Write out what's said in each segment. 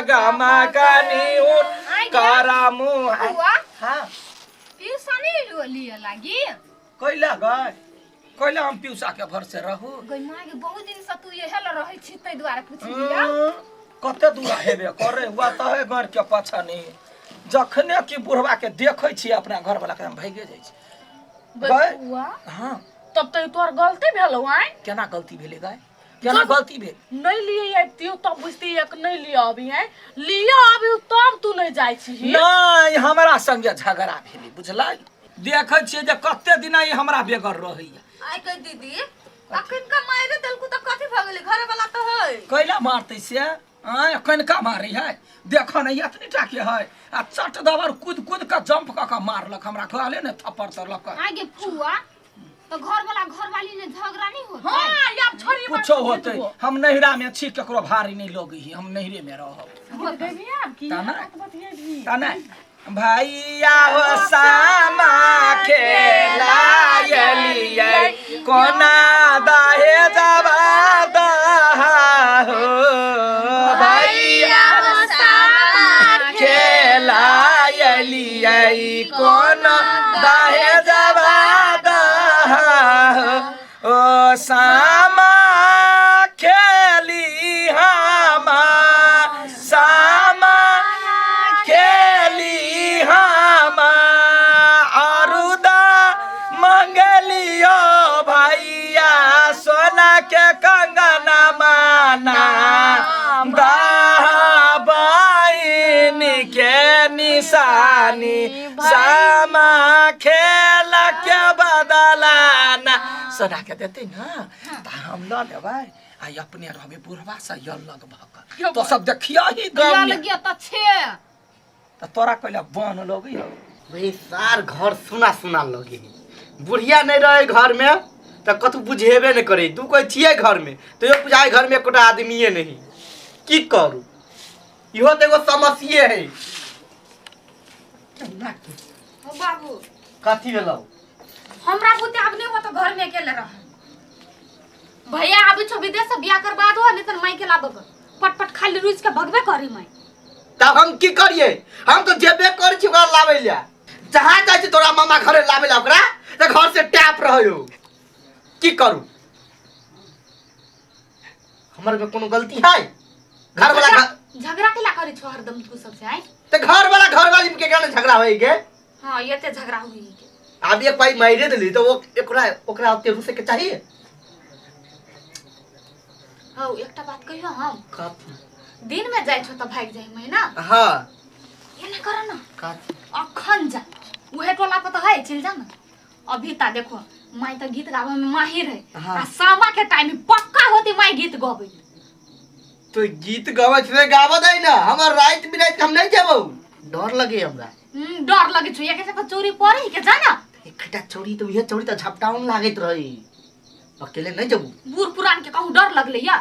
गमा कनी करामु। बुआ हाँ पिउसा नहीं लिए लागी। कैला गए कैला हम पिउसा के भरसे रहू। गई माँ के बहुत दिन से तू ये हेल रहै छी तै दुआरे पूछ लिया। कते दूर हेबे करे हुआ त है घर के पाछा नहीं। जखने कि बुढ़वा के देखै छी अपना घर वाला के हम भागे जाइ छी गए। बउआ हाँ तब तो तोहर गलती भेलौ आय। केना गलती भेलै गाय, केना गलती भेल? नहीं लिए आबितियौ तब बुझती एक नहीं लिए अभी है, लिए अभी तब तू नहीं जाइ छी। नहीं हमरा संगे झगड़ा भेलै बुझलै। देखै छियै जे कते दिन ई हमरा बेगर रहैया। आइ के दीदी अखन का मारे देलकू त कथि भ गेलै, घरे वाला त है। कैला मारतै से? आँय कनिका मारै है, देख नहीं एतनी टा के है आ चट दबर कूद कूद के जंप क के मारलक हमरा, कहले ने थप्पड़ तरलक। आगे फुआ तो घर वाला घर वाली ने झगड़ा नहीं होता। हां यार छोड़ी कुछो होते हम नहिरा में छी, केकरो भारी नहीं लगै, हम नहिरे में रहब। तना भैया हो सामा खेलायलियै कोना दहे जबा दहा हो। भैया हो सामा खेलायलियै कोना दहे जबा दहा हो। ओ सामा खेली हमा सामा खेली हमा अरुदा मंगलियो भैया सोना के कंगना माना बहिन के निशानी सामा खेल के बदलाना। सोना के देते ना त हम ल लेबै आ अपने रहबे बुढ़वा से अलग भऽ कऽ। तो सब देखिया ही गाँव में। अलग त छे त तोरा कैला बन लगै हौ। भाई सार घर सुना सुना लगे, बुढ़िया नहीं रहे घर में त कतौ बुझेबे नहीं करे। दू कोई छियै घर में तो यो बुझाए घर में एकोटा आदमीये नहीं। की करू, इहो त एगो समस्ये है। हो बाबू कथी भेलौ? हमरा बुते आब नहीं हो तो घर में अकेले रह। भैया आबै छौ विदेश से बियाह करबा दो, नहीं त माई के लाबब पट पट खाली रुइस के भगबे करी माई। तब हम की करिए, हम तो जेबे करै छी ओकरा लाबै ला। जहाँ जाइ छी तोरा मामा घरे लाबै ला ओकरा त घर से टैप रहयो। की करू, हमर में कोनो गलती है? घर वाला झगड़ा केला करै छौ हरदम तू सब से आइ? त घर वाला घर वाली के केना झगड़ा होई के? हां एते झगड़ा होई के। आब एक पाई मारे देली त वो एकरा ओकरा ओते रुसे के चाहिए। हौ एकटा बात कहियो हम। कथी? दिन में जाइ छौ त भागि जाइ महीना। हां एना कर न। कथी? अखन जा उहे टोला पर त है, चल जा न। अभी ता देखो माई त गीत गाबै में माहिर है। हाँ। आ सामा के टाइम में पक्का होती माई गीत गबै। तो गीत गाबै छे गाबऽ दै न, हमर राति बिराति हम नहीं जेबौ, डर लगे हमरा। डर लगे छौ, एक त चोरी पड़े के जा न। एकटा चोरी त उहे चोरी त झपटाउन लागैत रही, अकेले नहीं जेबौ। बूढ़ पुरान के कहूँ डर लगले या।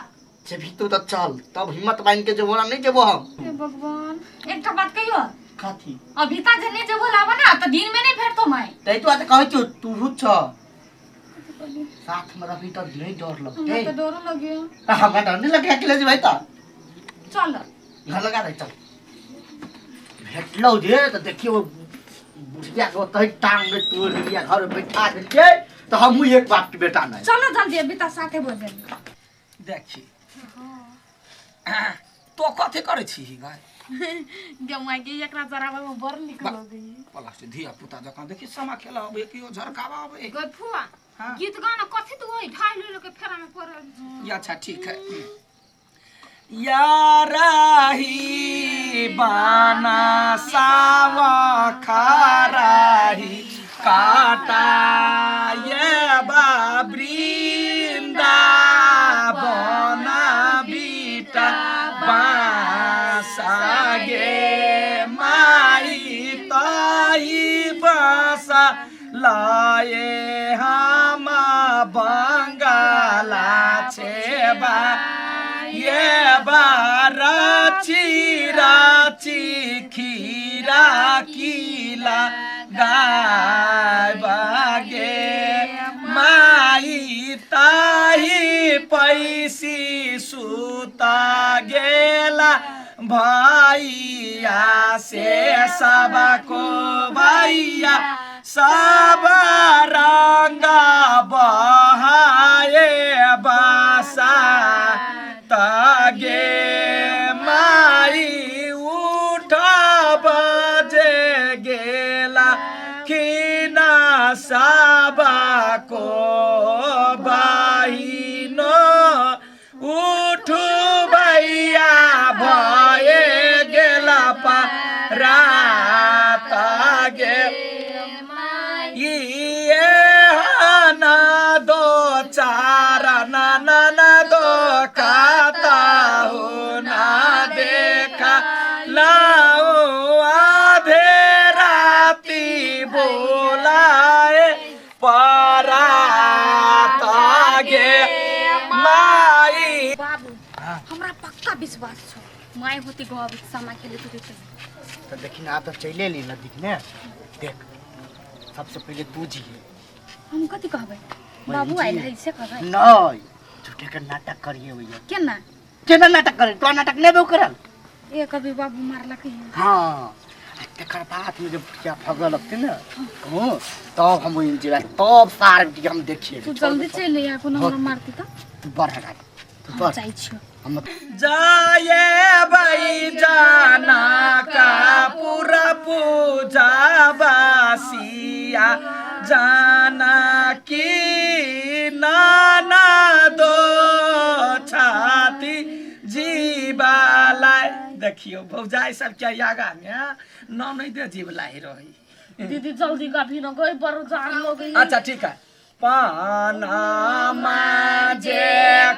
जेबही तू त चल, तब हिम्मत बांध के जेबो ना नहीं जेबो हम। हे भगवान एकटा बात कहियो। कथी? अभी ता जे नहीं जेबो लाबो ना त दिन में नहीं भेटतो माई। तै तो आज कहै छियौ तूहू छ साथ में रहबी त नहीं डर लगतै। हमरा त डरो लगे। हमरा डर नहीं लगे अकेले जेबै त। चल घर लगा दे चल। भेटलौ जे त देखियो बुढ़िया के ओतहि टांग में तोड़ देलियै, घर में बैठा देलियै त हमहूँ एक बाप के बेटा नहीं। चलो जल्दी अभी त साथे भोजन। देखी तो कथी करै छी गाय? गमाई के एकरा जराबै में बड़ नीक लगै। पलास धिया पुता जकाँ देखी सामा खेला अबै कियो झरकावा अबै। गई फुआ हाँ। गीत गाना कथी तू ओइ ढाई लो के फेरा में पड़ल। या अच्छा ठीक है। याराही बाना सावा खाराही काटा ये बाबृंदा बना बीटा बासा गे माई ताई बासा लाए हमा बंगाला छेबा ये बाराची राची खीरा कीला गाय बागे माई ताही पैसी सुता गेला भैया से सबको भैया सब रंग बहाए बसा तगे माई उठ बजे गेला खिना सबको बहिनो उठु भैया भए गेला रात गे ये ना दो चार ना ना ना दो खाता हो ना देखा लाओ आधे राती बोलाए परात गे माई। बाबू हमरा पक्का विश्वास छौ my होती गाँव सामा खेले तू देते। तो देखी ना तो चले ली नदी ने देख सबसे पहले तू जिए। हम कथी कहबै बाबू आइल है से कहबै? नहीं झूठे के नाटक करिए भैया। केना केना नाटक करे? तो नाटक नहीं बहु करल ए कभी बाबू मारलक है। हां तकर बाद में जब क्या भगल लगते ना कहूं तब हम इंजिरा तब सार हम देखिए। तू जल्दी चले आ कोनो हमरा मारती त तू बढ़ हटा तू बढ़ जाइ छियो हम जाए भाई जाना का पूरा पूजा बासिया जाना की नाना दो छाती जीवाला। देखियो भौजाई सब के आगा में नाम नहीं दे जीवला ही रही। दीदी जल्दी कभी न गई बड़ जार लोग। अच्छा ठीक है। पाना माजे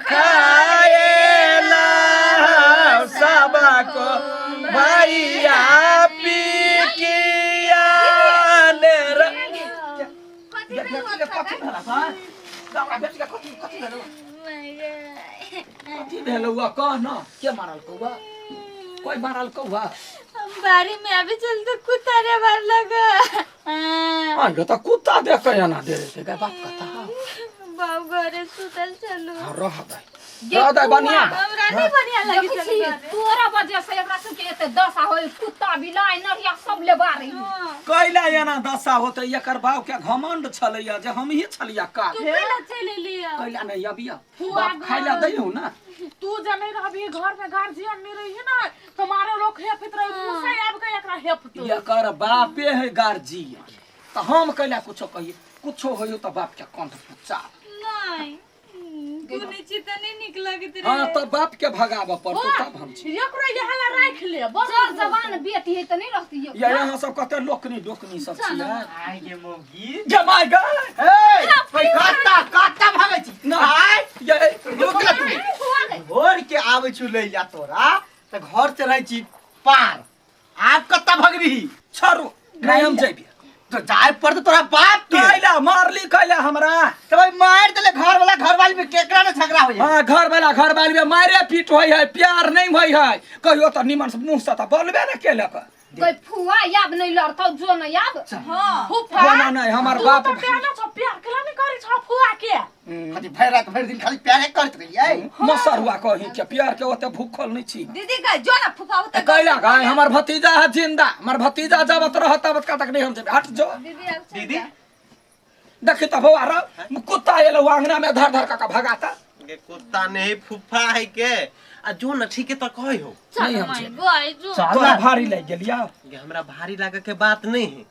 खाएला सबको भैया पी किया कथी भेलौ कह न के मारल कौआ? कोई मारल कौआ? हम बारी में अभी चल तो कुत्ता रे मार लगा। आंगो त कुत्ता देख के एना दे देते गे बाप कथा। बाबू घरे सुतल चलू। हां रह दे रह दे बढ़िया हमरा नहीं बढ़िया लगी चल। तोरा वजह से एकरा सब के एते दशा होय कुत्ता बिलाई नरिया सब लेबा रही। कैला एना दशा होते एकर बाप के घमंड छलैया जे हम ही छलिया का तू कैला चल लिया? कैला नहीं अबिया बाप खाइला दैहो ना। तू जने रहबी घर में गार्जियन नहीं रही ना तुम्हारे लोग हेफित रही मुसे आब के एकरा हेफतो। एकर बापे है गार्जियन त हम कैला कुछो कहिए कुछो होयो त बाप के कंठ पुचा नहीं तू नीचे त नहीं निक लगत रे। हां त बाप के भगाब पड़तो तब हम छी। एकरा यहला राख ले बस जर जवान बेटी है त नहीं रहती या यहाँ सब कते लोकनी डोकनी सब छी। आइ गे मौगी जमाय गए ए कत्ता कत्ता भागै छी ना आइ ये रुक ना तू भोर के आबै छु ले जा तोरा त घर से रहै छी पार आब कत्ता भगबी? छोड़ू नहीं हम जइबे। तो जाय पड़त तोरा बाप के। कैला मारली कैला हमरा? तो भाई मार देले घर वाला घर वाली में केकरा ने झगड़ा होय? हां घर वाला घर वाली में मारे पीट होय है प्यार नहीं होय है। कहियो त निमन से मुंह से त बोलबे न केलक। गई फुआ याब नहीं लड़तौ जो न याब। हां फुफा ना नहीं हमर बाप तू त प्यार छ प्यार केला नहीं करी छ फुआ के। खाली भरि रात भरि दिन खाली प्यारे करत रहियै। मसर हुआ कही के प्यार के ओते भूखल नहीं छी। दीदी का जो ना फुफा होते कैला गाय हमर भतीजा है जिंदा हमर भतीजा जबत रहत तबत का तक नहीं हम जेबे। हट जो दीदी अब दीदी देखी त बौआ र कुत्ता एलो आंगना में धर धर का भगाता। गे कुत्ता नहीं फुफा है के आ जो न ठीक है त कहै हो। नहीं हम जेबे। गई जो तोरा भारी लागि गेलिया? गे हमरा भारी लागे के बात नहीं है।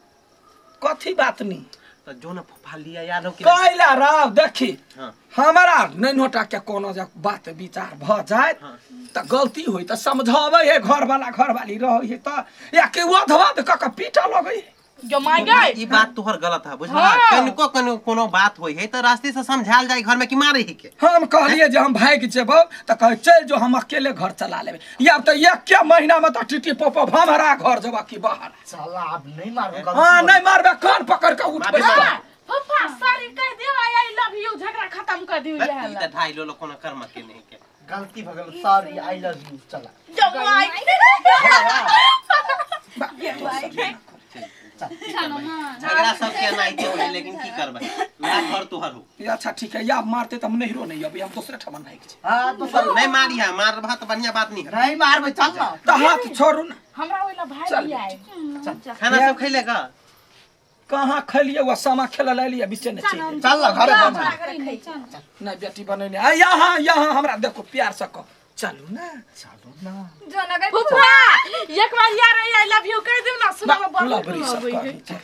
कथी बात नहीं? तो जो न फुफा लिया याद हो कि कैला राव देखी हां हमरा नैनोटा के कोनो जे बात विचार भ जाए त गलती होई त समझाबै है घर वाला घर वाली रहै है त या के वधवा क क पीटा लगै है। जो my गई ई बात तोहर गलत है बुझला। कनको कनको कोनो बात होई है त रास्ते से समझाल जाए घर में कि मारे ही के। हम कहलिए जे हम भागि जेबौ त कहे चल जो हम अकेले घर चला लेबै। या त एक के महीना में त टीटी पोपो हमरा घर जेबा कि बाहर। साला अब नहीं मारू। हां नहीं मारबे कान पकड़ के उठ बैठ। फुफा सॉरी कह दियो I love you झगड़ा खत्म कर दियो ई त ढाई लो कोनो कर्म के नहीं के गलती भगल सॉरी I love you. चला जो my चल झगड़ा सब के नाइते होई लेकिन की करबै वएह घर तोहर हो। ये अच्छा ठीक है, या मारते त हम नहिरो नहीं अभी हम दूसरे ठमा नहीं के। हां तो सर नहीं मारी है, मारबा त बढ़िया बात नहीं है। नहीं मारबै चल ना। त हाथ छोड़ू ना। हमरा ओइला भाई चल भी आए। खाना सब खैले का? कहाँ खैलिए वह सामा खेल लिया बीचे ने चल चल ना घरे बना। नहीं बेटी बनैने आ यहाँ यहाँ हमरा देखो प्यार से कहो चलू ना। चलू ना। फुफा एक बार यार I love you कह दियो ना सुना में बड़ लबरी सब कही छै।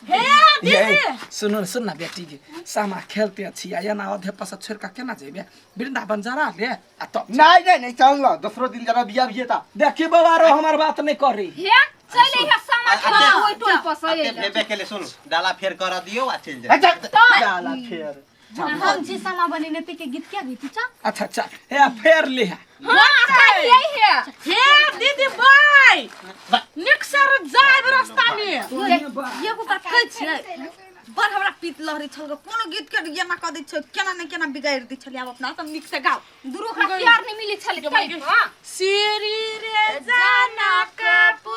हे ये दीदी सुनो सुन ना बेटी के सामा खेलते छी आ एना अधे पस छोड़ के केना जेबे वृंदावन जरा ले आ तब नहीं नहीं नहीं चल ना दूसरो दिन जरा बिया बिया ता। देखी बाबा रो हमार बात नहीं करी। हे चल यहाँ सामा खेला ओइ टोल पर अते भेबे के ले सुन डाला फेर कर दियो आ चल जा। अच्छा डाला फेर हम जी सामा बनेने ते के गीत क्या गीत चा। अच्छा अच्छा हे फेर ले। हां खाली है। हे दीदी बाय निक्सर जाब रास्ता में। एगो बात कहै छियै बड़ हमरा पीत लहरै छल कोनो गीत के एना कऽ दै छै केना ने केना बिगाड़ि दै छलै। आब अपना सब नीक से गाओ। दुरू ओकरा प्यार नहीं मिली छलै। श्री रे जानकपुर।